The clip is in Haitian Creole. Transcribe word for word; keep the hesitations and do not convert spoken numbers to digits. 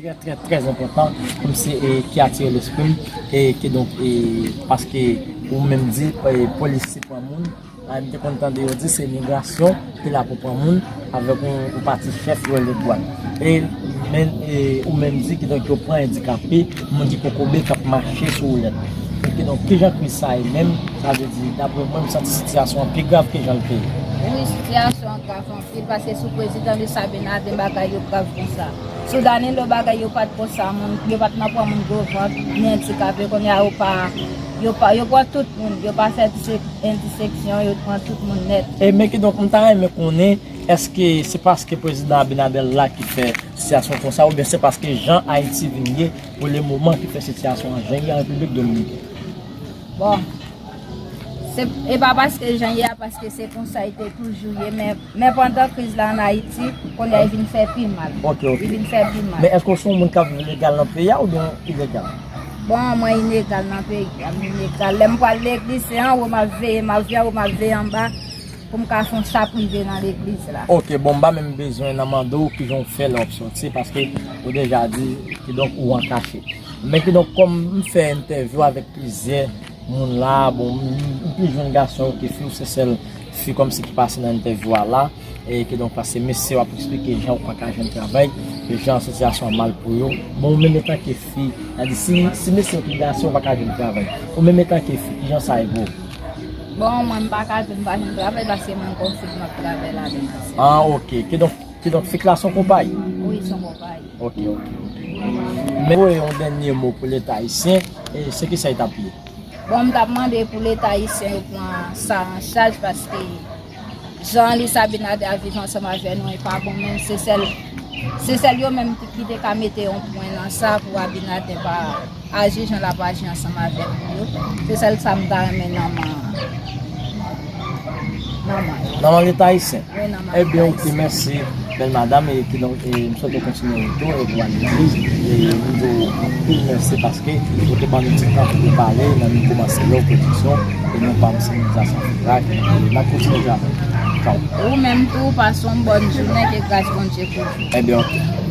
Trè, trè, trè enpòtan, kòmsi, e, ki atire lespri m, e, kidonk, e, paske ou menm di, e, polis se pran moun, a, m te konn tande yo di se migrasyon ki la pou pran moun, avèk yon, yon pati chèf yo rele dwàn. E, men, e, ou menm di, kidonk, yo pran andikape, moun ki kokobe, k ap mache sou woulèt. E, kidonk, kijan kriz sa ye menm, sa vle di, daprè mwen, m santi sitiyasyon an pi grav ke jan l te ye. Wi, sitiyasyon an grav anpil, paske sou prezidan Luis Abinader, bagay yo grav konsa. Sou Danilo, bagay yo pa t konsa, moun, yo pa t nan pran moun gwo vant, ni andikape, kounye a yo pa, yo pa, yo pran tout moun, yo pa fè disek-, endiseksyon, yo pran tout moun nèt. E men kidonk, m ta renmen konnen, èske se paske prezidan Abinader la ki fè sitiyasyon konsa, oubyen se paske jan Ayiti vin ye pou le moman ki fè sitiyasyon an jan ye an Repiblik Dominikèn? Bon, se, e pa paske jan ye a, paske se konsa li te toujou ye, men, men pandan kriz la ann Ayiti, kounye a li vin fè pi mal. Ok, ok. Li vin fè pi mal. Men èske w se yon moun k ap viv legal nan peyi a oubyen ilegal? Bon, mwen ilegal nan peyi a, m ilegal. Lè m pral legliz, se anwo m ap veye, m ap veye anwo, m ap veye anba, pou m ka fè yon chak rive nan legliz la. Ok, bon, m pa menm bezwen nan mande w kijan w fè lè w ap sòti, paske ou deja di, kidonk, ou an kache. Men kidonk, kòm m fè entèvyou avèk plizyè moun la, bon, m, m plis jwenn gason yo ke fi, ou se sèl fi kòmsi ki pase nan entèvyou a la, e kidonk, paske mesye w ap eksplike jan ou pa ka jwenn travay, jan sitiyasyon an mal pou yo. Bon, ou menm etanke fi, sa di, si, si mesye w ki gason, ou pa ka jwenn travay. Ou menm etanke fi, kijan sa ye pou ou? Bon, mwen, m pa ka di m pa jwenn travay, paske mwen gon fi m ap travay ladan l. Ah, ok. Kidonk, kidonk, fik la se yon konpayi? Wi, se yon konpayi. Ok, ok, ok. Men voye yon dènye mo pou Leta ayisyen, e se kisa l t ap ye? Bon, m t ap mande pou Leta ayisyen yo pran sa an chaj, paske jan Luis Abinader ap viv ansanm avè nou, e pa bon menm, se sèl, se sèl yo menm ki, ki te ka mete yon pwen nan sa pou Abinader pa aji jan l ap aji ansanm avèk nou yo. Se sèl sa m ta renmen nan man, nan man yo. Nan man Leta ayisyen? Wi, nan man Leta ayisyen. Ebyen, ok, mèsi, bèl madanm, e kidonk, e m swete w kontinye wout ou, e pou ale legliz, e m di w anpil mèsi paske ou te ban nou ti tan pou te pale, nan nou kòmanse lè w pwodiksyon, e nou pa m se Nizas Africa, e n ap kontinye travay. Tchaw. Ou menm tou, pase yon bòn jounen, ke gras Bondye kouvri w. Ebyen, ok.